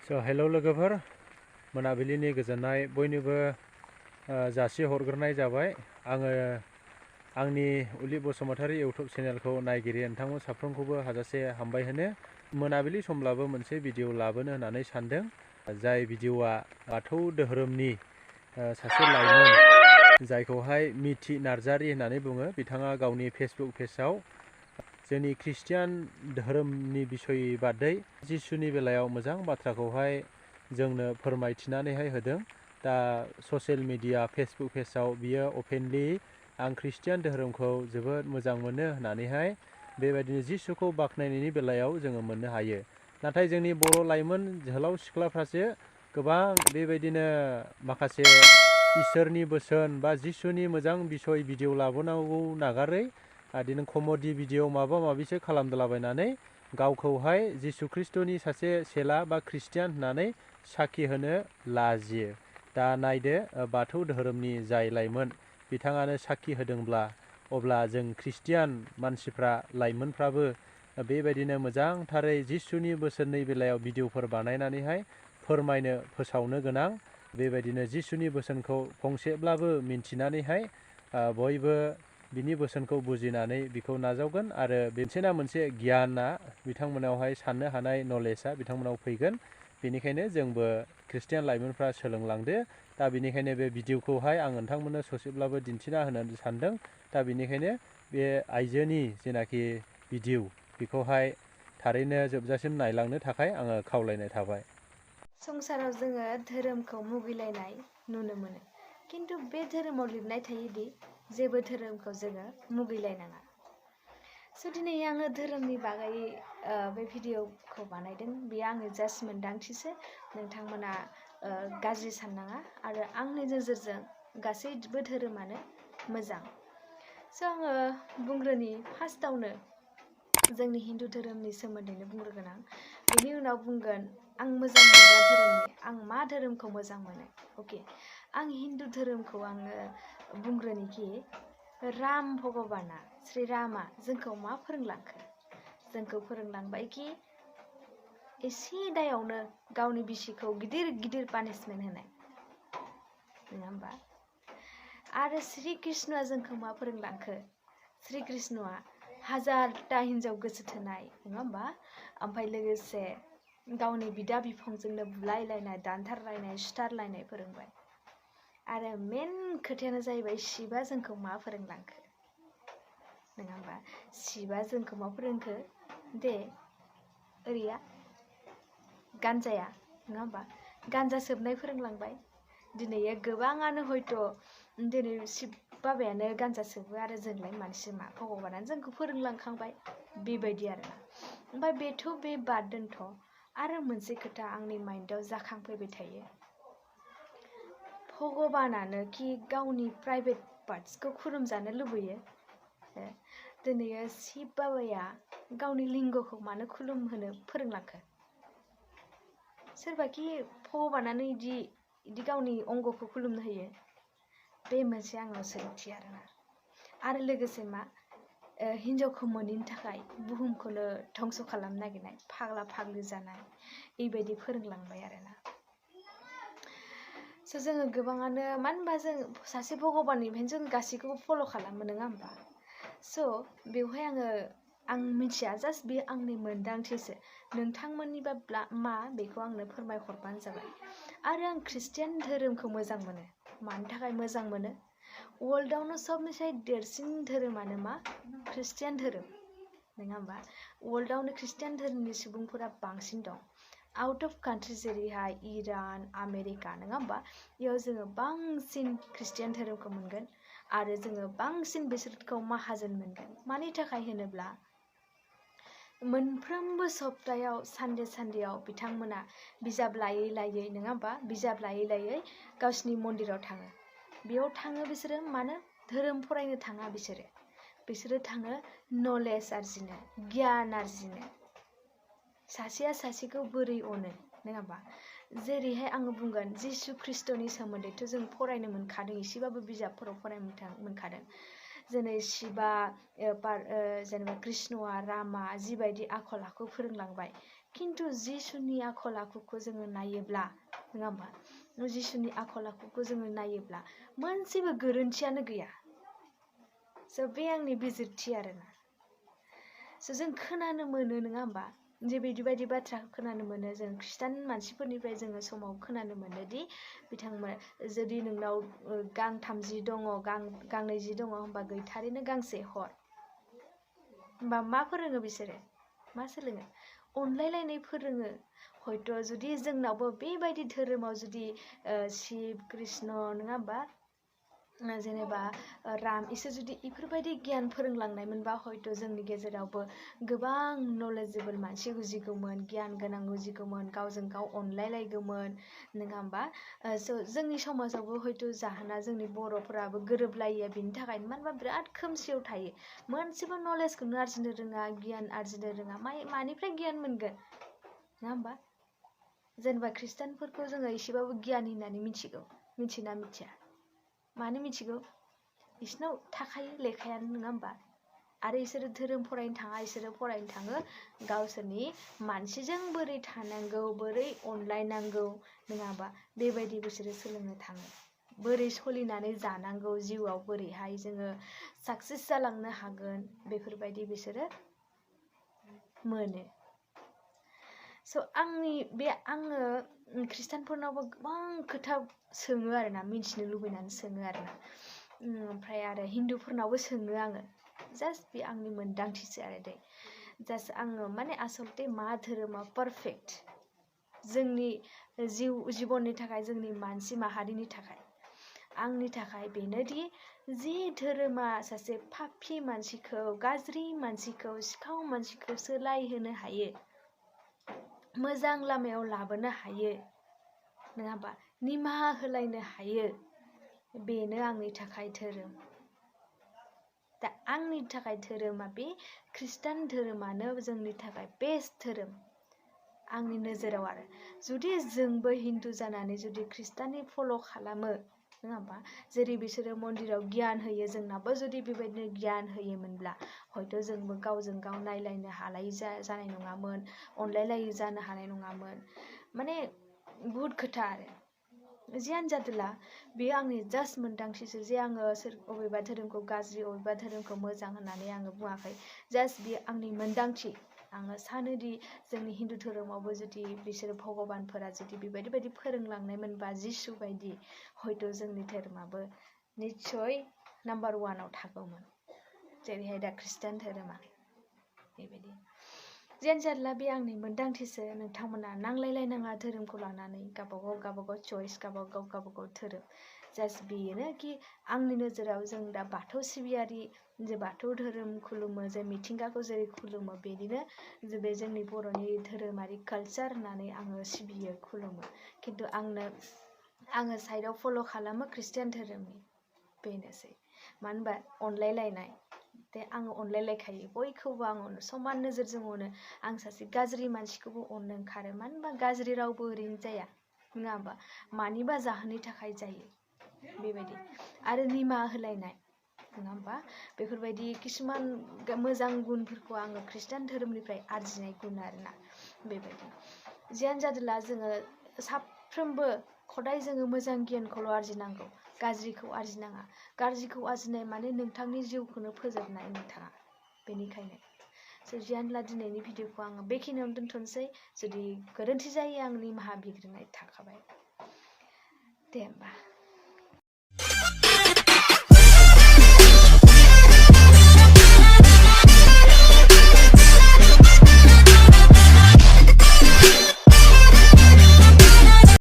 Hello लोगोफोर, मोनाबिलिनि गोजोननाय बयनोबो जासि हरग्रोनाय जाबाय। आङो आंनि उलि बसुमतारी इउटुब चेनेलखौ नायगिरि नोंथांमोन साफ्रोमखौबो हाजासे हामबाय होनो। मोनाबिलि समब्लाबो मोनसे भिडिअ लाबोनो होननानै सानदों। जाय भिडिअआ बाथौ धोरोमनि सासे लाइमोन जायखौहाय मिथि नार्जारी होननानै बुङो। बिथाङा गावनि फेसबुक पेजआव जोंनि ख्रिस्टियान धोरोमनि बिसय बादै जिसुनि बेलायाव मोजां बाथ्राखौहाय जोंनो फोरमायथिनानैहाय होदों। दा ससियेल मिडिया फेसबुक पेजआव बियो अपेनलि आं ख्रिस्टियान धोरोमखौ जोबोद मोजां मोनो होननानैहाय बेबायदिनो जिसुखौ बाख्नायनायनि बेलायाव जोङो मोननो हायो। नाथाय जोंनि बर' लाइमोन जोहोलाव सिख्लाफ्रासो गोबां बेबायदिनो माखासे इसोरनि बोसोन बा जिसुनि मोजां बिसय भिडिअ लाबोनांगौ नागारै बिदिनो कमेडि भिडिअ माबा माबिसो खालामदलाबायनानै गावखौहाय जिसु ख्रिस्ट'नि सासे चेला बा ख्रिस्टियान होननानै साखि होनो लाजियो। दा नायदो, बाथौ धोरोमनि जाय लाइमोन बिथाङानो साखि होदोंब्ला अब्ला जों ख्रिस्टियान मानसिफ्रा लाइमोनफ्राबो बेबायदिनो मोजांथारै जिसुनि बोसोननि बेलायाव भिडिअफोर बानायनानैहाय फोरमायनो फोसावनो गोनां। बेबायदिनो जिसुनि बोसोनखौ फंसेब्लाबो मिन्थिनानैहाय बयबो बिनि बोसोनखौ बुजिनानै बिखौ नाजावगोन आरो मोनसेना मोनसे गियाना बिथांमोनावहाय साननो हानाय नलेजआ बिथांमोनाव फैगोन। बेनिखायनो जोंबो ख्रिस्टियान लाइमोनफ्रा सोलोंलांदो। दा बेनिखायनो बे भिडिअखौहाय आं नोंथांमोननो ससेब्लाबो दिन्थिना होनो सानदों। दा बेनिखायनो बे आइजोनि जेनाखि भिडिअ बेखौहाय थारैनो जोबजासिम नायलांनो थाखाय आङो खावलायनाय थाबाय। संसाराव जोङो धोरोमखौ मुगैलायनाय नुनो मोनो, खिन्थु बे धोरोमाव लिरनाय थायोदि जेबो धोरोमखौ जोङो मुगैलायनाङा। दिनै आङो धोरोमनि बागै बे भिडिअखौ बानायदों। बेयो आंनि जास्ट मोन्दांथिसो, नोंथांमोना गाज्रि साननाङा। आरो आंनि नोजोरजों गासैबो धोरोमानो मोजां। आङो बुंग्रोनि फार्स्टआवनो जोंनि हिन्दु धोरोमनि सोमोन्दैनो बुंग्रोगोन आं। बेनि उनाव बुंगोन आं मोजां मोनग्रा धोरोमनि, आं मा धोरोमखौ मोजां मोनो। अके, आं हिन्दु धोरोमखौ आङो बुंग्रोनिखि राम भगबाना श्री रामा जोंखौ मा फोरोंलांखो? जोंखौ फोरोंलांबायखि एसे दायावनो गावनि बिसिखौ गिदिर गिदिर पानिशमेन्ट होनाय, नङा होमबा? आरो श्री कृष्णआ जोंखौ मा फोरोंलांखो? श्री कृष्णआ हाजारथा हिन्जाव गोसो थोनाय, नङा होमबा? ओमफ्राय लोगोसे गावनि बिदा बिफंजोंनो बुलायलायनाय, दानथारलायनाय, सुथारलायनाय फोरोंबाय। आरो मेन खोथायानो जाहैबाय शिबआ जोंखौ मा फोरोंलांखो, नङा होमबा? शिबआ जोंखौ मा फोरोंखो? दे ओरैया गान्जाया, नङा होमबा? गान्जा सोबनाय फोरोंलांबाय। दिनै गोबाङानो हयथ' दिनै शिब बाबायानो गान्जा सोबो आरो जोंलाय मानसि मा? भगबानानो जोंखौ फोरोंलांखांबाय, बेबायदि आरो। ओमफ्राय बेथ' बे बाद दोनथ', आरो मोनसे खोथा आंनि माइन्डआव जाखांफैबाय थायो। भगबानानो कि गावनि प्राइभेट पार्टसखौ खुलुमजानो लुबैयो? दिनै शिब बाबाया गावनि लिंगखौ मानो खुलुमहोनो फोरोंलांखो? सोरबाखि भगबानानो इदि गावनि अंगखौ खुलुमनो होयो? बे मोनसे आंनाव सोंथि आरोना। आरो लोगोसे मा, हिन्जावखौ मोनैनि थाखाय बुहुमखौनो धंस' खालामनो नागिरनाय, फाग्ला फाग्लि जानाय, बेबायदि फोरोंलांबाय आरोना। जोङो गोबाङानो, मानो होनबा जों सासे भगबाननिफ्रायनो जों गासैखौबो फल' खालामो, नङा होमबा? बेवहाय आं मिथिया, जास्ट बे आंनि मोन्दांथिसो। नोंथांमोननिबा मा बेखौ आंनो फोरमायहरबानो जाबाय। आरो आं ख्रिस्टियान धोरोमखौ मोजां मोनो। मानि थाखाय मोजां मोनो? वर्ल्डआवनो सबनिफ्राय देरसिन धोरोमानो मा? ख्रिस्टियान धोरोम, नङा होमबा? वर्ल्डआवनो ख्रिस्टियान धोरोमनि सुबुंफोरा बांसिन दं। आउट अफ कान्ट्रि जेरैहाय इरान, आमेरिका, नङा होमबा? बेयाव जोङो बांसिन ख्रिस्टियान धोरोमखौ मोनगोन आरो जोङो बांसिन बिसोरखौ माहाजोन मोनगोन। मानि थाखाय होनोब्ला मोनफ्रोमबो सप्तायाव सानदेआव बिथांमोना बिजाब लायै लायै, नङा होमबा? बिजाब लायै लायै गावसिनि मन्दिराव थाङो। बेयाव थाङो बिसोरो मानो? धोरोम फरायनो थाङा बिसोरो थाङो नलेज आरजिनो, गियान आरजिनो। सासेया सासेखौ बोरै अनो, नङा होमबा? जेरैहाय आङो बुंगोन जिसु ख्रिस्ट'नि सोमोन्दैथ' जों फरायनो मोनखादों, एसेबाबो बिजाबफोराव फरायनो मोनखादों। जेरै शिबा जेनेबा कृष्णआ, रामा जिबायदि आखल आखु फोरोंलांबाय, खिन्थु जिसुनि आखल आखुखौ जोङो नायोब्ला नङा होमबा जिसुनि आखल आखुखौ जोङो नायोब्ला मोनसेबो गोरोन्थियानो गैया। स' बे आंनि बिजिरथि आरोना। स' जों खोनानो मोनो नङा होमबा जे बिदि बाथ्रा खोनानो मोनो जों खृष्टान मानसिफोरनिफ्राय जोङो समाव खोनानो मोनोदि बिथांमोन जुदि नोंनाव गांथाम जि दङ गांनै जि दङ होमबा गैथारैनो गांसे हर। होमबा मा फोरोङो बिसोरो मा सोलोङो अनलायलायनाय फोरोङो। हयथ' जुदि जोंनावबो बेबायदि धोरोमाव जुदि शिब कृष्ण नङा होमबा जेनेबा राम इसोर जुदि इफोरबायदि गियान फोरोंलांनायमोनबा हयथ' जोंनि गेजेरावबो गोबां नलेजेबोल मानसि उजिगौमोन, गियान गोनां उजिगौमोन, गावजों गाव अनलायलायगौमोन नङा होमबा। स' जोंनि समाजावबो हयथ' जाहोना जोंनि बर'फोराबो गोरोबलायिया बिनि थाखायनो मानो होनबा बिराद खोमसियाव थायो। मोनसेबो नलेजखौनो आरजिनो रोङा, गियान आरजिनो रोङा। मानिफ्राय गियान मोनगोन नङा होमबा। जेनेबा खृष्टानफोरखौ जोङो एसेबाबो गियान होननानै मिथिगौ, मिथिना मिथिया? मानो मिथिगौ? बिसोरनाव थाखायो लेखायानो नङा होमबा। आरो इसोरो धोरोम फरायनो थाङा, इसोरो फरायनो थाङो गावसोरनि मानसिजों बोरै थानांगौ, बोरै अनलायनांगौ नङा होमबा बेबायदि बिसोरो सोलोंनो थाङो। बोरै सोलिनानै जानांगौ जिउआव, बोरैहाय जोङो साक्सेस जालांनो हागोन बेफोरबायदि बिसोरो मोनो। स' आङो खृष्टानफोरनावबो गोबां खोथा सोङो आरोना, मिथिनो लुबैनानै सोङो आरोना। ओमफ्राय आरो हिन्दुफोरनावबो सोङो आङो। जास्ट बे आंनि मोनदांथिसो आरो दै। जास्ट आङो माने आसलथे मा धोरोमा पारफेक्ट जोंनि जिबननि थाखाय, जोंनि मानसि माहारिनि थाखाय। आंनि थाखाय बेनोदि जे धोरोमा सासे पापि मानसिखौ, गाज्रि मानसिखौ, सिखाव मानसिखौ सोलायहोनो हायो, मोजां लामायाव लाबोनो हायो नङा होमबा, निमाहा होलायनो हायो, बेनो आंनि थाखाय धोरोम। दा आंनि थाखाय धोरोमा बे खृष्टान धोरोमानो जोंनि थाखाय बेस्ट धोरोम आंनि नोजोराव आरो। जुदि जोंबो हिन्दु जानानै जुदि खृष्टाननि फल' खालामो नङा होमबा, जेरै बिसोरो मन्दिराव गियान होयो, जोंनाबो जुदि बेबायदिनो गियान होयोमोनब्ला हयथ' जोंबो गावजों गाव नायलायनो हालायि जानाय नङामोन, अनलायलायि जानो हानाय नङामोन। माने बुहुद खोथा आरो। जियानो जादोला बेयो आंनि जास्ट मोनदांथिसो जे आङो अबेबा धोरोमखौ गाज्रि, अबेबा धोरोमखौ मोजां होननानै आङो बुङाखै। जास्ट बेयो आंनि मोनदांथि। आङो सानोदि जोंनि हिन्दु धोरोमावबो जुदि बिसोरो भगबानफोरा जुदि बेबायदि फोरोंलांनायमोनबा जिसु बायदि, हयथ' जोंनि धोरोमाबो निस्सय नाम्बार 1आव थागौमोन, जेरैहाय दा खृष्टान धोरोमा बेबायदि। जियानो जादोला बे आंनि मोनदांथिसो। नोंथांमोना नांलायलायनाङा धोरोमखौ लानानै, गावबागाव चइस, गावबागाव धोरोम। जास्ट बेनो कि आंनि नोजोराव जों दा बाथौ सिबियारि जे बाथौ धोरोम खुलुमो, जे मिथिंगाखौ जेरै खुलुमो, बेनिनो बे जोंनि बर'नि धोरोमारि कालचार होननानै आङो सिबियो, खुलुमो। खिन्थु आङो साइडआव फल' खालामो खृष्टान धोरोमनि, बेनोसै। मानो होनबा अनलायलायनाय, दे आङो अनलायलायखायो, बयखौबो आं अनो, समान नोजोरजों अनो। आं सासे गाज्रि मानसिखौबो अननो ओंखारो। मानो होनबा गाज्रि रावबो ओरैनो जाया नङा होमबा, मानिबा जाहोननि थाखाय जायो बेबायदि। आरो निमाहा होलायनाय नङा होमबा, बेफोरबायदि किसुमान मोजां गुनफोरखौ आङो खृष्टान धोरोमनिफ्राय आरजिनाय गुन आरोना बेबायदि। जियानो जादोला जोङो साफ्रोमबो खदाय जोङो मोजां गियानखौल' आरजिनांगौ, गाज्रिखौ आरजिनाङा। गाज्रिखौ आरजिनाय माने नोंथांनि जिउखौनो फोजोबनाय नोंथाङा। बेनिखायनो जियानोला दिनैनि भिडिअखौ आङो बेखिनियावनो दोनथ'नोसै। जुदि गोरोन्थि जायो आं निमाहा बिग्रोनाय थाखाबाय। दे होमबा।